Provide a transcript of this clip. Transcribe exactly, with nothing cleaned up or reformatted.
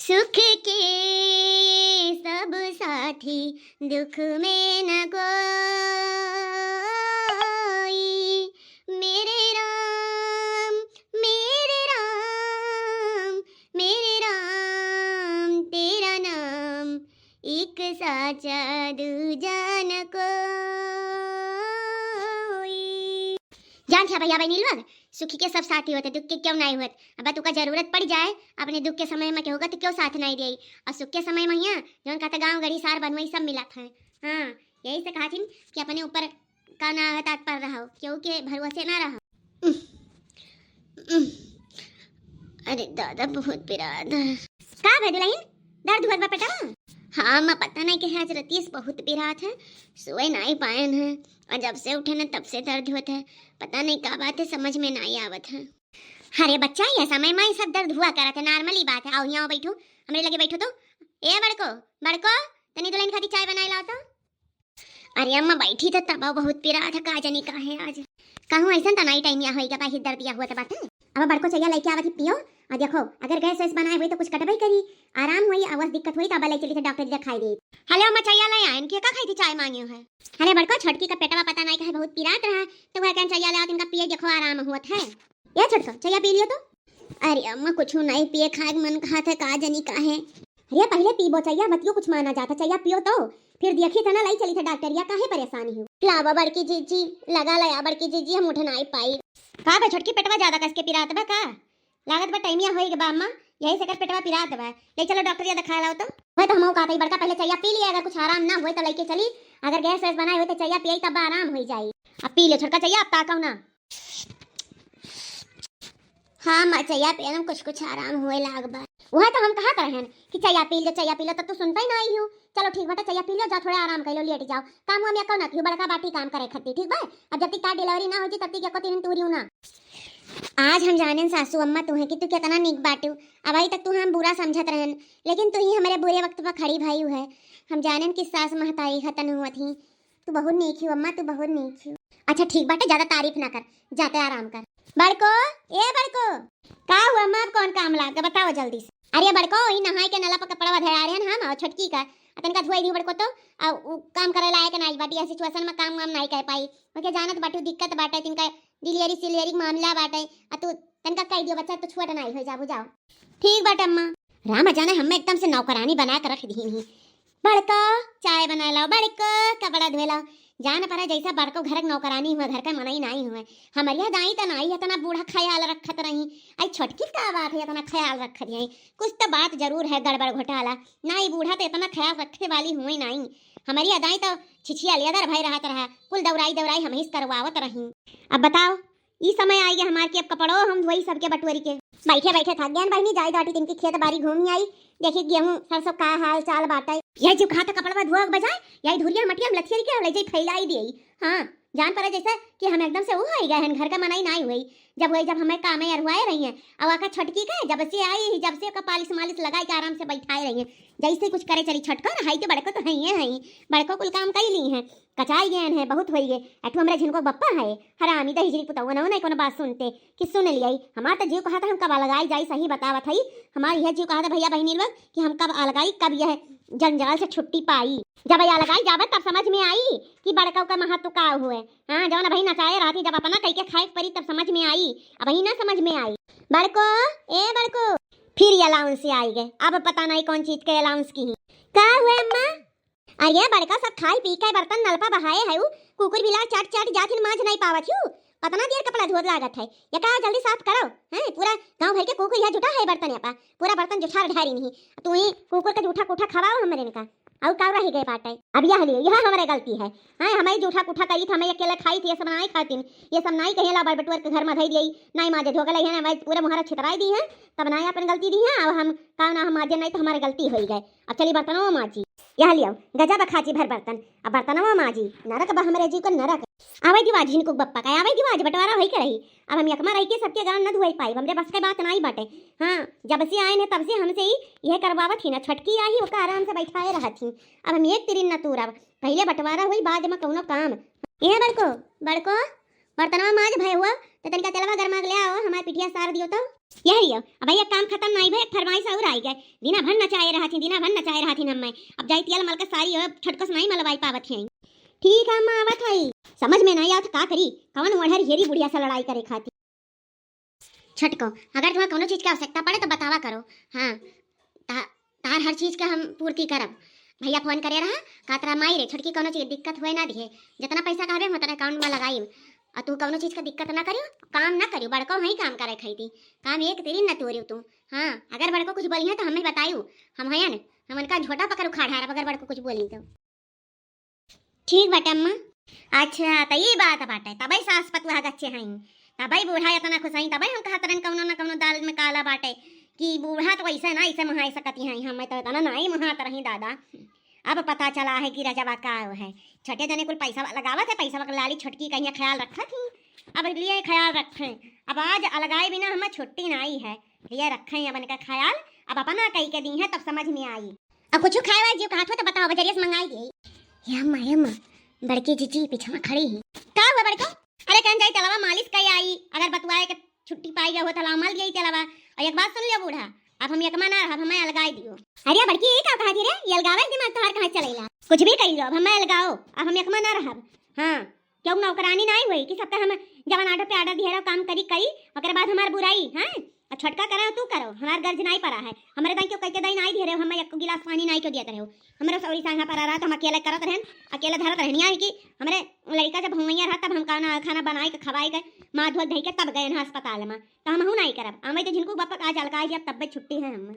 सुख के सब साथी, दुख में न कोई। मेरे राम, मेरे राम, मेरे राम, तेरा नाम एक साचा दूजा न कोई। जान छा भैया बहिनी लोग, सुखी के सब साथी होत, दुख के केहू नाई होत। अब तुका जरूरत पड़ जाए अपने दुख के समय में केहू का, तो केहू साथ नाई देई। और सुख के समय में हियाँ जौन कहता गाँव गढ़ी सार बनवई सब मिलत है। हाँ, यही से कहा थिन कि अपने ऊपर का ना है तात पर रहो, केहू के भरोसे ना रहो। अरे दादा, बहुत पिरात है। का भे दुलहिन, दर्द होत बा पेटवा? हाँ अम्मा, पता नहीं कि आज रतिया से बहुत पिरात है, सोए नाई पायन है, और जब से उठे न तब से दर्द होत है। पता नहीं का बात है, समझ में नाई आवत है। अरे बच्चा, यह समय में ही सब दर्द हुआ करत है, normally बात है। आओ यहाँ बैठो, हमरे लगे बैठो तो। ए बड़को, बड़को, तनी दुलहिन खातिर चाय बनाए लाओ तो। अरे अम्मा, बैठी तो तब बहुत पिरात है, का जानी का है आज। कहूँ ऐसन तो नाई time या होई, का बाहिर दर्द या हुआ तो बात है। अब बड़को चैया लेके आवत ही पियो, और देखो अगर गैस वैस बनाए हुई तो कुछ कटबे करी, आराम हुई, और बस दिक्कत हुई तो अब ले चली थे डॉक्टर दिखाई दे। हेलो अम्मा, चैया ले आए, इनके का खाई थी, चाय मांगियो है। अरे बड़को, छोटकी का पेटवा पता नहीं का है बहुत पिरात रहा, तो वह कहन चैया ले आवत इनका पिए, देखो आराम हुआ है। ए छोटका, चैया पी लियो तो। अरे अम्मा, कुछ नहीं पिए खाए के मन कहत है, का जानी का है। अरे पहले पीबो चैया, बतियो कुछ माना जाता, चैया पियो तो, फिर देखी था ना, लाई चली था डॉक्टरिया, काहे परेशान हो? लावा बड़की जीजी, लगा लया बड़की जीजी, हम उठ नाई पाई। का बे छोटकी, पेटवा ज्यादा कस के पिरात बा का? लागत बा टाइमिया होई के बा अम्मा, यही से कर पेटवा पिरात बा। ले चलो डॉक्टरिया दिखा लाओ तो। वह तो हमहू कहत हई बड़का, पहले चैया पी लिया, अगर कुछ आराम ना होए तो लेके चली, अगर गैस वैस बनाए होए तो चैया पियाई तब आराम होई जाई। अब पी ले छोटका चैया, अब ताकव ना। हाँ माँ, चैया पिए में कुछ कुछ आराम हुए लाग बा। वह तो हम कहत रहन कि चैया पी लो, चैया पी लो, तब तू सुनता ही ना आई हूँ। चलो ठीक बाटे, चैया पी लो, जाओ थोड़ा आराम कर लो, लेट जाओ। काम वाम या कौन ना बड़का बाटी काम करे खत्ती, ठीक बा? अब जब तक तार delivery ना हो जी, तब तक एको तीन तूरी ना। आज हम जानेन सासू अम्मा तू है कि तू कितना नीक बाटू। अबही तक तू हम बुरा समझत रहन, लेकिन तू ही हमारे बुरे वक्त पर खड़ी भई है। हम जानेन कि सास महतारी खतन हुआ थी, तू बहुत नीक ही अम्मा, तू बहुत नीक ही। अच्छा ठीक बाटे, ज्यादा तारीफ ना कर, जाते आराम कर। बड़को, ए बड़को। का हुआ अम्मा, अब कौन काम लाग गए, बताओ जल्दी से। अरे बड़को, वही नहाए के नला पर कपड़ा धरा रहे हैं हम, और छोटकी का, आ तनका धोई दी बड़को तो, आ उ काम करे लायक नाई बाटी, ऐसी situation में काम वाम नाई कर पाई। ओके जानत बाटू दिक्कत बाटे, तिनका delivery सिलेवरी के मामला बाटे, आ तू तनका कह दियो बच्चा, तो छोट नाई हो जाबू, जाओ। ठीक बाटे अम्मा। राम जाने हमें एकदम से नौकरानी बना के रख दी ही। बड़को, चाय बना लाओ, बड़को, कपड़ा धोए लाओ। जान पड़ा जैसा बड़को घर के नौकरानी हुए, घर का मनई नाई हुए। हमारे यहाँ दाई तो नाई इतना बूढ़ा ख्याल रखत रही। आई छोटकी का बात है इतना ख्याल रखत है? कुछ तो बात जरूर है, गड़बड़ घोटाला। नाई बूढ़ा तो इतना ख्याल रखने वाली हुए नाई। हमारी अदाई तो छिछिया लेदर भाई रहत रहा, कुल दौराई दौराई हम ही करवावत रही। अब बताओ, ई समय आई गया हमार के अब कपड़ो हम धोई सबके बटोरी के। बैठे बैठे थक गए बहिनी, जाई दाटी दिन की खेत बारी घूमी आई, देखी गेहूं सरसों का हाल चाल बाटे। यह जो कहा था कपड़वा धोआ के बजाय, यही धुरिया मटिया में लथियर के ले जाई फैलाई दिए। हाँ, जान पड़ा जैसे कि हम एकदम से वो हो गए हैं, घर का मनाई नाई हुई। जब हुई, जब हमें काम है अरुआए रही हैं, अब आका छोटकी का जब से आई, जब से ओका पालिश मालिश लगाई के आराम से बैठाए रही हैं, जैसे कुछ करे चली। छोटको रहाई तो बड़को तो है ही है, बड़को कुल काम कर ली हैं। कचाई गए हैं, बहुत होई गए। अठू हमरे झिनको बप्पा है, हरामी दहिजरी पुतौआ ना, ना कोनो बात सुनते कि सुन लियाई। हमार तो जीव कहा था हम कब अलगाई जाई, सही बतावत हई। हमार यह जीव कहा था भैया बहिनी लोग कि हम कब अलगाई, कब यह जंजाल से छुट्टी पाई। जब यह अलगाई जावे तब समझ में आई कि बड़का का महत्व का हुए। हाँ, जवन अबही नचाए रहती, जब अपना कई के खाए के परी तब समझ में आई, अबही ना समझ में आई। बड़को, ए बड़को, फिर ये अलाउंस से आई गए। अब पता नहीं कौन चीज के अलाउंस की ही। का हुए अम्मा? अरे बड़का, सब खाई पी के बर्तन नलपा बहाए है, उ कुकुर बिलार चाट चाट जाथिन, मांज नहीं पावत हूँ। कतना देर कपड़ा धोत लागत है, ये का जल्दी साफ करो। हैं, पूरा गांव भर के कुकुर यहाँ जुटा है बर्तन यहाँ पा, पूरा बर्तन जुठा ढारी नहीं। तू ही कुकुर का जूठा कूठा खवाओ हमरे इनका, और का रह गए बाटे। अब यह लियो, यह हमारे गलती है। हैं, हमारी जूठा कूठा करी थी, हमें अकेले खाई थी, ये सब नाई खातिन, ये सब नाई कहे ला बड़ बटुअर के घर में धई दिए, नाई माजे धोगल है ना, पूरे मुहारा छितराई दी है, तब नाई अपन गलती दी है। अब हम का ना, हम माजे नहीं तो हमारे गलती होई गए। अब चली बर्तनवा माजी। यह लियो, गजा बखाची भर बर्तन। अब बर्तनवा माजी, नरक बा हमरे जीव का नरक। आवे दिवा आज हिनको बप्पा का, आवे दिवा आज बंटवारा होई के रही। अब हम यकमा रही के सबके गान न धुआई पाई, हमरे बस के बात नाई बाटे। हाँ, जब से आए ने तब से हमसे ही यह करवावत ही ना, छोटकी आई ओका आराम से बैठाए रहत ही। अब हम एक तिरिन न तूरब, पहले बंटवारा हुई बाद में कौनो काम। ए बड़को, बड़को, बर्तनवा माज भय हुआ, तो तनिका तेलवा गरमा के ले आओ, हमारे पिठिया सार दियो तो। यह रियो, अब भैया काम खतम नाई भै, एक फरमाइश और आई गए। दिना भर नचाए रहत ही, दिना भर नचाए रहत ही हम्मै। अब जाई तेल मल के सारी, अब छोटको से नाई मलवाई पावत ही। ठीक है अम्मा, आवत हई। समझ में नाई आवत का करी, कवन ओढ़र हेरी बुढ़िया से लड़ाई करे खातिर। छोटको, अगर तुम्हें कौनो चीज के आवश्यकता पड़े तो बतावा करो। हाँ, ता-, तार हर चीज के हम पूर्ति करब। भैया फोन करे रहा, कहत रहा, "माई रे, छोटकी कौनो चीज दिक्कत हुए ना दिहे, जितना पैसा कहबे हम उतना अकाउंट में लगाई, और तू कौनो चीज का दिक्कत ना करियो, काम ना करियो, बड़को हई काम करे खाई थी, काम एक तिरी न तोरियो तू। हाँ, अगर बड़को कुछ बोली है तो हमें बताइयो, हम हयन, हम उनका झोटा पकड़ उखाड़ हारब अगर बड़को कुछ बोली तो।" ठीक बाटे अम्मा। अच्छा, त ई बात बाटे, तबई सास पतुआ गच्चे हईं, तबई बूढ़ा इतना खुश हईं, तबई हम कहत रहन कौनो न कौनो दाल में काला बाटे कि बूढ़ा तो ऐसे ना ऐसे मुहाए सकती हईं, हम तो इतना नाई मुहात रही दादा। अब पता चला है कि रजवा का है, छोटे जने कुल पैसा लगावत है, पैसा के लाली छोटकी कहिया ख्याल रखत ही, अब लिए ख्याल रखें, अब आज अलगाए बिना हमें छुट्टी नाई है, लिए रखें अब इनका ख्याल, अब अपना कई के दी है तब समझ में आई। अब कुछ खाए वाए जीव कहत हो तो बताओ, बजरिया से मंगाई दिए। हे अम्मा, हे अम्मा, बड़की जीजी पीछे में खड़ी ही। का हुआ बड़को? अरे कहन जाई तेलवा मालिश कई आई, अगर बतुआए के छुट्टी पाई गए हो तो लामल गई तेलवा। और एक बात सुन लियो बूढ़ा, अब हम एकमा ना रहब, हमें अलगाई दियो। अरे बड़की, ये का कहा थी रे? ये अलगावे के दिमाग तोहार कहाँ चलेला? कुछ भी कही लो, अब हमें अलगाओ, अब हम एकमा ना रहब। हाँ, क्यों नौकरानी नाई हुई कि सबका हम जवन आर्डर पे आर्डर दिए रहो, काम करी करी, ओकरे बाद हमार बुराई, हाँ? और छोटका करे तू करो, हमार गर्ज नाई पड़ा है। हमरे दाई क्यों कह के दाई नाई दिए रहे, हमें एक गिलास पानी नाई क्यों दियत रहे हो। हमरे सौरी सांगा पड़ा रहा तो हम अकेले करत रहन, अकेले धरत रहन। यहाँ कि हमरे लड़का जब हुवैया रहा तब हम खाना, खाना बनाए के खवाए के, माँ धोए धई के तब गए हैं अस्पताल में, तो हम हूँ नाई करब। हमें तो जिनको बापक आज अलगाए दिया तब छुट्टी है हम।